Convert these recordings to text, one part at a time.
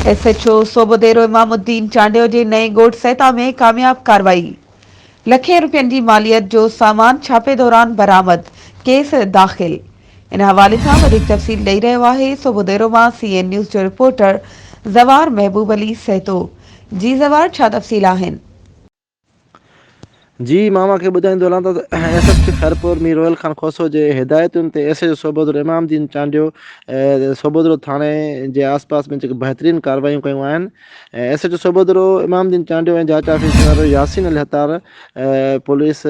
S H O Sobhodero Imamuddin Chandio جي نئين ڳوٺ سهتا ۾ ڪامياب ڪارروائي، لکين روپين جي ماليت جو سامان ڇاپي دوران برآمد، ڪيس داخل. ان حوالي سان وڌيڪ تفصيل ڏئي رهيو آهي سوڀوديرو مان سي اين نيوز جو رپورٽر زوار محبوب علي سهتو. جي زوار ڇا تفصيل آهن؟ جي مان اوهان کي ٻڌائيندو هلان ته S S P Khairpur Mir Rohal Khan Khoso جي هدايتن تي ايس ايچ او صوبودرو امام الدين چانڊيو صوبودرو ٿاڻي جي آس پاس ۾ جيڪي بهترين ڪاروايون ڪيون آهن S H O Sobhodero Imam Uddin Chandio ۽ جاچ آفيسر ياسين علي هتار پوليس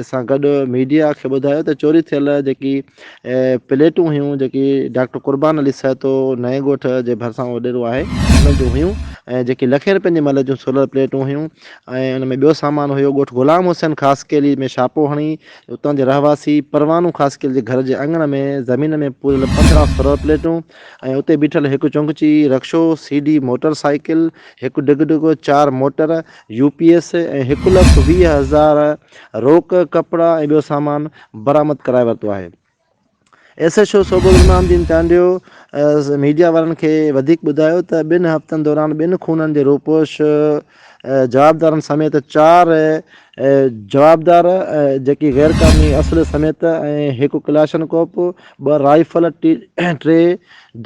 سان گڏ ميڊيا کي ٻڌايو ته چوري ٿيل جيڪي پليٽون هيون جيڪي ڊاڪٽر قربان علي سهتو نئين ڳوٺ جي ڀرسان وڏيرو آهي انهن جون هيون ۽ جيڪي لکين روپين جي ملهه جون سولر پليٽون هيون ۽ ان ۾ ٻيو سامان هيو. ڳوٺ غلام حسين خاصخيلي ۾ ڇاپو هڻي اتان جي رهواسي پروانو خاصخيلي جي گهر جي اڱڻ ۾ زمين ۾ پوريل 15 سولر پليٽون ۽ اتي بيٺل هڪ چونڪچي رڪشو، سي ڊي موٽر سائيڪل، هڪ ڊگ ڊگ، چار موٽر، يو پي ايس ۽ هڪ لک 20 هزار روڪ، ڪپڙا ۽ ٻيو سامان برآمد ڪرائي ورتو آهي. S H O Sobho Imamuddin Chandio media وارن کي وڌيڪ ٻڌايو ته ٻن هفتن دوران ٻن خونن جي روپوش جوابدارن سميت چار جوابدار جيڪي غير قانوني اسلحي سميت ۽ هڪ ڪلاشنڪوف، ٻه رائفل، ٽي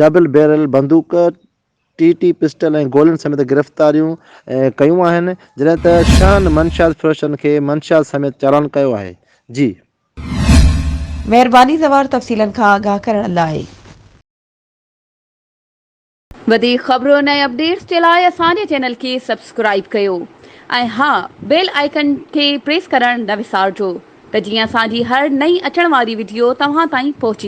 ڊبل بيرل بندوق، ٽي ٽي پسٽل ۽ گولين سميت گرفتاريون ڪيون آهن جڏهن ته ڇهن منشيات فروشن کي منشيات سميت چالان ڪيو آهي. جي. مهرباني زوار تفصيلن کان آگاهه ڪرڻ لاء. وڌيڪ خبرن ۽ اپڊيٽس جي لاء اسان جي چينل کي سبسڪرائيب ڪيو ۽ ها بيل آئيڪن کي پريس ڪرڻ نه وسارجو ته جيئن اسان جي هر نئين اچڻ واري وڊيو توهان تائين پهچي.